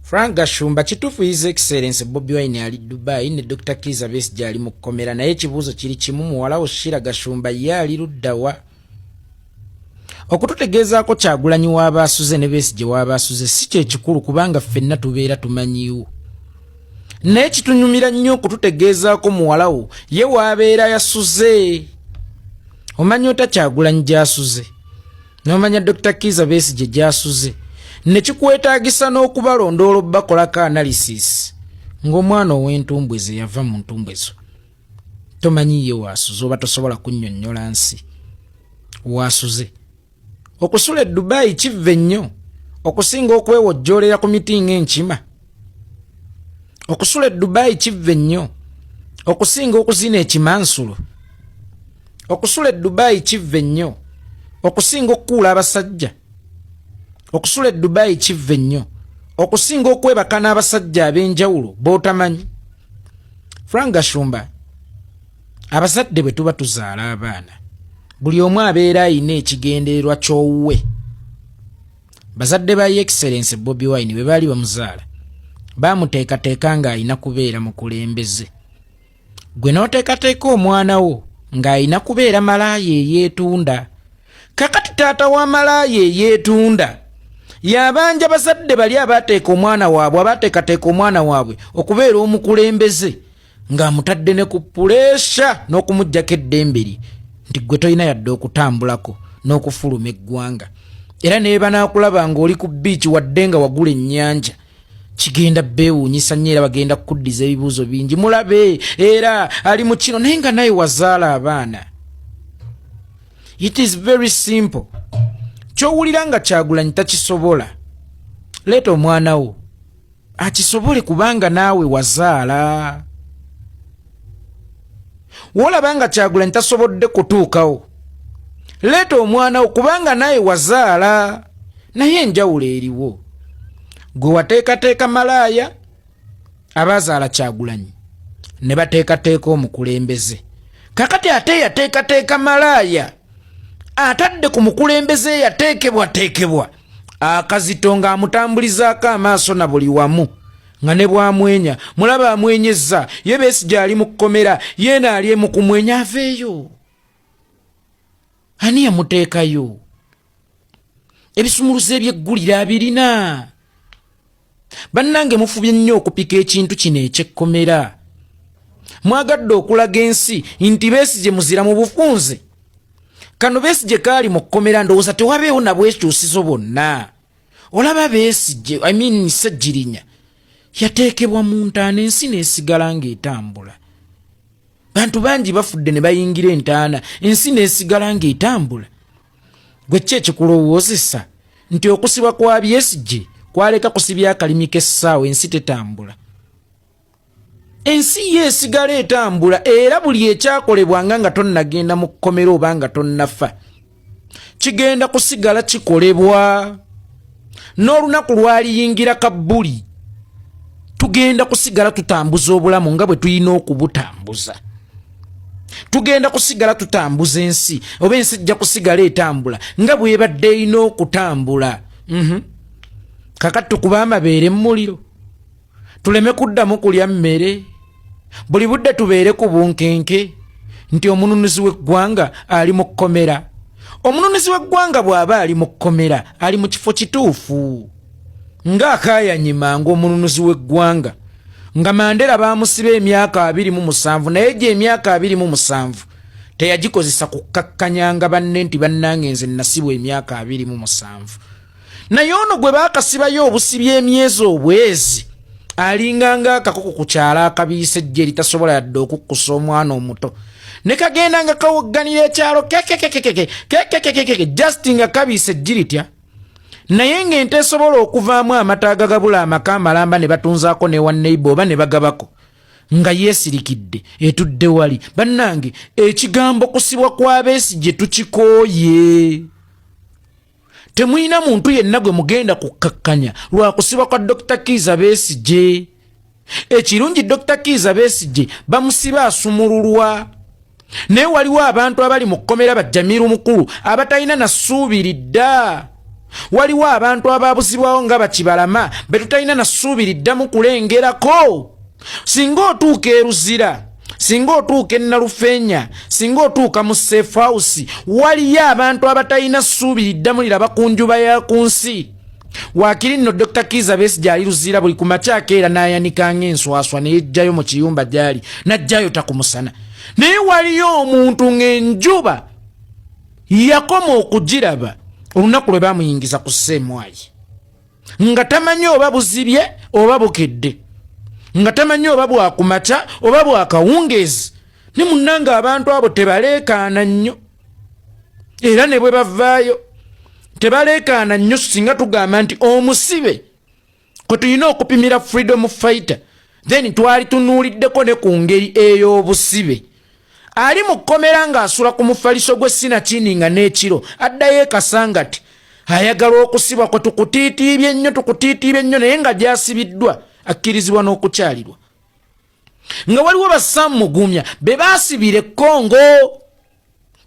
Frank Gashumba, kituufu His Excellence Bobi Wine ali Dubai ne Dr. Kiiza Besigye ali mu kkomera, naye ekibuuzo kiri kimu, muwala wo Shira Gashumba ye ali ludda wa? Okututegeezaako Kyagulanyi w'aba asuze ne Besigye w'aba asuze si kye kikulu kubanga ffenna tubeera tumanyiiwo. Naye kitunyumira nnyo okututegeezaako muwala wo ye w'abeera yasuze. Omanyi ota Kyagulanyi gy'asuze? Nomanya Dr. Kiiza Besigye gy'asuze ne kikwetaagisa n'okubalondoola obakolako analysis ng'omwana ow'entumbwe ze yava mu ntumbwe zo tomanyi ye waasuze oba tosobola kunnyonnyola nsi waasuze. Okusula e Dubai kivve nnyo okusinga okwewojjoolera ku miti ng'enkima. Okusula e Dubai kivve nnyo okusinga okuzina ekimansulo. Okusula e Dubai kivve nnyo okusinga okukuula abasajja. Okusula e Dubai kivve nnyo okusinga okwebaka n'abasajja ab'enjawulo b'otamanyi. Frank Gashumba, abazadde bwe tuba tuzaala abaana buli omu abeera alina ekigendererwa ky'owuwe. Bazadde ba Excellence Bobi Wine bwe baali bamuzaala baamuteekateeka ng'alina kubeera mukulembeze. Gwe n'oteekateeka omwana wo ng'alina kubeera malaaya eyeetunda. Kakati taata wa malaaya eyeetunda yabanja bazadde bali abaateeka omwana waabwe abaateekateeka omwana waabwe okubeera omukulembeze ng'amutadde ne ku puleesa n'okumuggyako eddembe lye nti gwe tolina yadde okutambulako n'okufuluma eggwanga era ne banaakulaba ng'oli ku bbiiki wadde nga wagula ennyanja kigenda beewuunyisa nnyo era bagenda kukuddiza ebibuuzo bingi mulabe era ali mu kino naye nga naye wazaala abaana. It is very simple. Ky'owulira nga Kyagulanyi takisobola, leeta omwana wo akisobole kubanga naawe wazaala. Wolaba nga Kyagulanyi tasobodde kutuukawo, leeta omwana wo kubanga naawe wazaala. Naye enjawulo eriwo, gwe wateekateeka malaaya, abazaala Kyagulanyi ne bateekateeka omukulembeze. Kakati ate yateekateeka malaaya atadde ku mukulembeze eyateekebwateekebwa akazito ng'amutambulizaako amaaso na buli wamu nga ne bwamwenya mulaba amwenyezza ye Besigye ali mu kkomera yeena ali mu kumwenya aveeyo. Ani yamuteekayo? Ebisumuluzo ebyeggulire abirina. Bannange mufubye nnyo okupika ekintu kino ekyekkomera. Mwagadde okulaga ensi nti Besigye muzira mu bufunze. Kano Besigye kaali mu kkomera ndowooza tewabeewo na bwekyusizo bwonna. Olaba Besigye, I mean Ssegirinya yateekebwa mu ntaana ensi n'esigala ng'etambula. Bantu bangi bafudde ne bayingira entaana ensi n'esigala ng'etambula. Gwe ki ekikulowoozesa nti okusibwa kwa Besigye kwaleka kusibya akalimi k'essaawa ensi tetambula? Ensi ye esigala etambula era buli ekyakolebwanga nga tonnagenda mu kkomera oba nga tonnafa kigenda kusigala kikolebwa. N'olunaku lwaliyingira kabbuli tugenda kusigala tutambuza obulamu nga bwe tulina okubutambuza. Tugenda kusigala tutambuza ensi oba ensi ejja kusigala etambula nga bwebadde erina okutambula. Kakati tukuba amabeere mu muliro tuleme kuddamu kulya mmere, buli budde tubeere ku bunkenke nti omununuzi w'eggwanga ali mu kkomera. Omununuzi w'eggwanga bw'aba ali mu kkomera ali mu kifo kituufu ng'akaayanye mangu omununuzi w'eggwanga nga Mandela baamusiba emyaka 27, naye gye emyaka 27 teyagikozesa kukkakkanyanga banne nti bannange nze nasibwa emyaka 27. Naye ono gwe baakasibayo obusibi emyezi obwezi alinga ng'akakoko ku kyalo akabiisa ejje eritasobola yadde okukkusa omwana omuto ne kagenda nga kawogganira ekyalo kekekekeke kekekekeke just nga kabiisa ejji litya, naye ng'ente esobola okuvaamu amata agagabula amaka amalamba ne batunzaako ne wa neighbor oba ne bagabako nga yeesirikidde etudde wali. Bannange ekigambo kusibwa kwa Besigye tukikooye. Temulina muntu yenna gwe mugenda kukkakkanya lwa kusibwa kwa Dr. Kiiza Besigye. Ekirungi Dr. Kiiza Besigye bamusiba asumululwa, naye waliwo abantu abali mu kkomera ba Jamiru Mukulu abatalina na ssuubi lidda. Waliwo abantu abaabuzibwawo nga bakibalama be tutalina na ssuubi liddamu kulengerako. Singa otuuka e Luzira, singa otuuka e Nalufeenya, singa otuuka mu safe house, waliyo abantu abatalina ssuubi liddamu liraba ku njuba ya ku nsi. Waakiri nno Dr. Kiiza Besigye ali Luzira buli ku makya akeera n'ayanika ng'enswaswa ne yejjayo mu kiyumba gy'ali n'ajjayo ta ku musana. Naye waliyo omuntu ng'enjuba yakoma okugiraba olunaku lwe baamuyingiza ku seemwayi nga tamanyi oba buzibye oba bukedde, nga tamanyi oba bwakumakya oba bwakawungeezi. Ne munnange abantu abo tebaleekaana nnyo, era ne bwe bavaayo tebaleekaana nnyo. Singa tugamba nti omusibe kwe tulina okupimira freedom fighter, then twali tunuuliddeko ne ku ngeri ey'obusibe. Ali mu kkomera ng'asula ku mufaliso gw'e sinakini nga n'ekiro addayo ekasangati ayagala okusibwa kwe tukutiitiibye nnyo, tukutiitiibye nnyo, naye nga gy'asibiddwa akkirizibwa n'okukyalirwa. Nga waliwo ba Sam Mugumya be baasibira e Congo,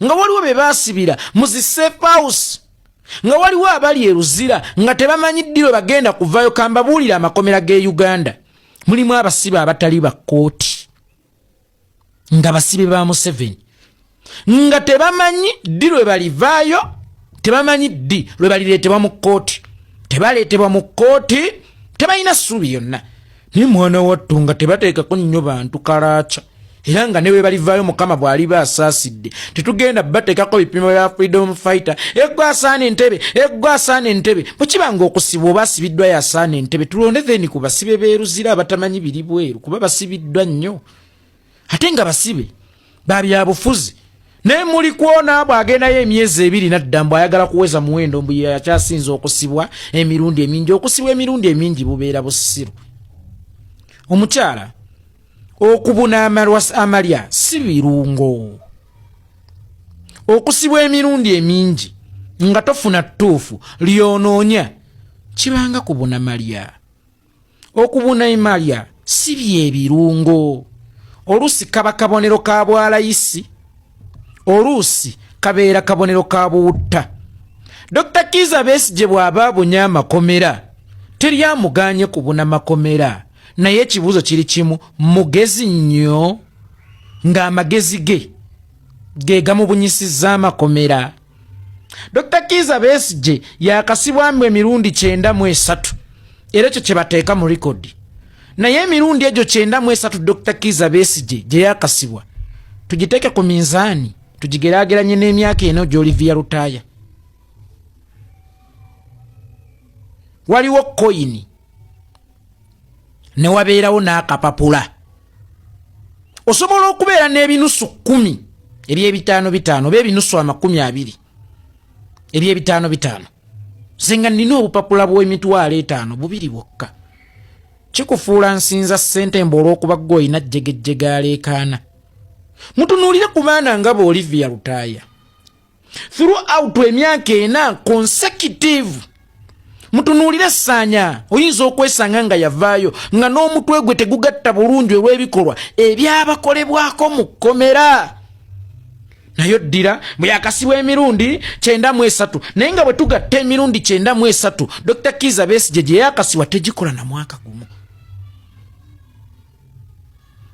nga waliwo be baasibira mu zi safe house, nga waliwo abali e Luzira nga tebamanyi ddi lwe bagenda kuvayo. Kambabuulira, amakomera g'e Uganda mulimu abasibe abatali ba kkooti nga basibe ba Museveni, nga tebamanyi ddi lwe balivaayo, tebamanyi ddi lwe balireetebwa mu kkooti, tebaleetebwa mu kkooti, tebalina ssuubi yonna. Naye mwana wattu nga tebateekako nnyo bantu kalaaca, era nga ne bwe balivaayo, Mukama bw'aliba asaasidde, tetugenda bateekako bipimo bya freedom fighter. Eggwe asaana entebe, eggwe asaana entebe. Bwe kiba nga okusibwa oba asibiddwa yasaana entebe, tulonde then ku basibe b'eruzira abatamanyi biri bweru, kuba basibiddwa nnyo ate nga basibe babyabufuzi. Naye muli kwona bw'agendayo emyezi 2 nadda mbu ayagala kuweza muwendo, mbu yakyasinza okusibwa emirundi emingi. Okusibwa emirundi emingi bubeera busiru. Omukyala, okubuna amalya si birungo. Okusibwa emirundi emingi nga tofuna ttuufu lyonoonya kibanga kubuna malya. Okubuna emalya si byebirungo. Oluusi kaba kabonero ka bwalayisi, oluusi kabeera kabonero ka buwutta. Dr Kiiza Besigye bw'aba abunya amakomera, teri amuganye kubuna makomera, naye ekibuuzo kiri kimu: mugezi nnyo ng'amagezi ge ge gamubunyisizza amakomera? Dr Kiiza Besigye yakasibwamu emirundi 93, era ekyo kye bateeka mu rekodi. Naye emirundi egyo 93 Dr Kiiza Besigye gye yakasibwa, tugiteeke ku minzaani, tugigeraageranye n'emyaka eno gy'Olivia Lutaaya. Waliwo koyini ne wabeerawo n'akapapula. Osobola okubeera n'ebinusu 10 eby'ebitaano bitaano oba ebinusu 20 eby'ebitaano bitaano. Nze nga nnina obupapula bw'emitwalo 50 bubiri bwokka, kikufuula nsinza ssente mbu olw'okuba gwe olina jjegejjege aleekaana? Mutunuulire ku baana nga ba Olivia Lutaaya throughout emyaka 4 consecutive. Mutunuulire Saanya, oyinza okwesanga nga yavaayo nga n'omutwe gwe tegugatta bulungi olw'ebikolwa ebyabakolebwako mu kkomera. Naye oddira bwe yakasibwa emirundi 93, naye nga bwe tugatta emirundi 93 Dr Kiiza Besigye gye yakasibwa, tegikola na mwaka gumu.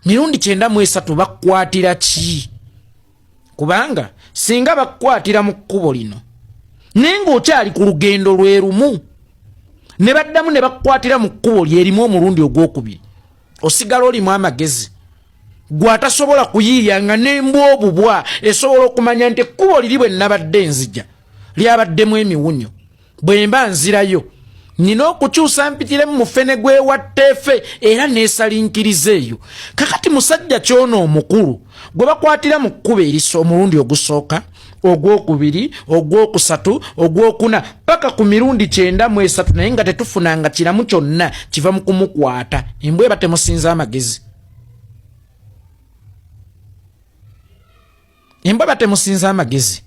Mirundi 93 bakukwatira ki? Kubanga singa bakukwatira mu kkubo lino naye ng'okyali ku lugendo lwe lumu, ne baddamu ne bakukwatira mu kkubo lyerimu omulundi ogwokubiri, osigala olimu amagezi gwe atasobola kuyiiya nga n'embwa obubwa esobola okumanya nti ekkubo liri bwe nabadde nzija lyabaddemu emiwunyo, bwe mba nzirayo nina okukyusa mpitiremu mufene gwewatteefe era neesalinkiriza eyo. Kakati musajja kyono omukulu gwe bakwatira mu kkubo eriso omulundi ogusooka, ogwokubiri, ogwokusatu, ogwokuna, paka ku mirundi 93, naye nga tetufunanga kiramu kyonna kiva mu kumukwata, embwa eba temusinza amagezi. Embwa batemusinza amagezi,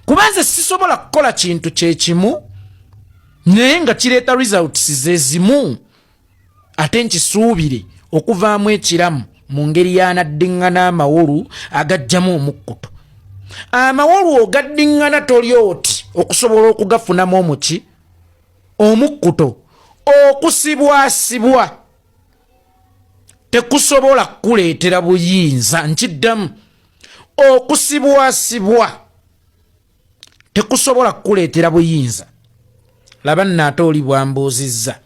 kuba nze sisobola kukola kintu kyekimu naye nga kireeta results zezimu ate nkisuubire okuvaamu ekiramu mu ngeri yanaddiŋŋana amawolu agajjamu omukkuto. Amawolu ogaddiŋŋana toli oti. okusobola okugafunamu omuki omukkuto. Okusibwasibwa tekusobola kukuleetera buyinza. Nkiddamu, okusibwasibwa tekusobola kukuleetera buyinza. Laba nno ate oli bwambuuzizza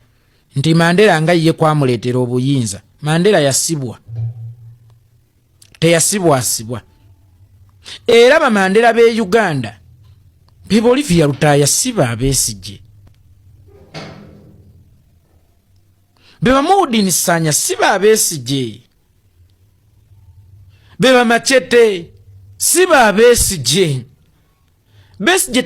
nti Mandela nga ye kwamuleetera obuyinza. Mandela yasibwa, teyasibwasibwa. Era bamandela b'e Uganda be Bolivia Lutaaya siba Abesigye, be bamuudin Sanya siba Abesigye, be bamachete siba Abesigye. Besigye.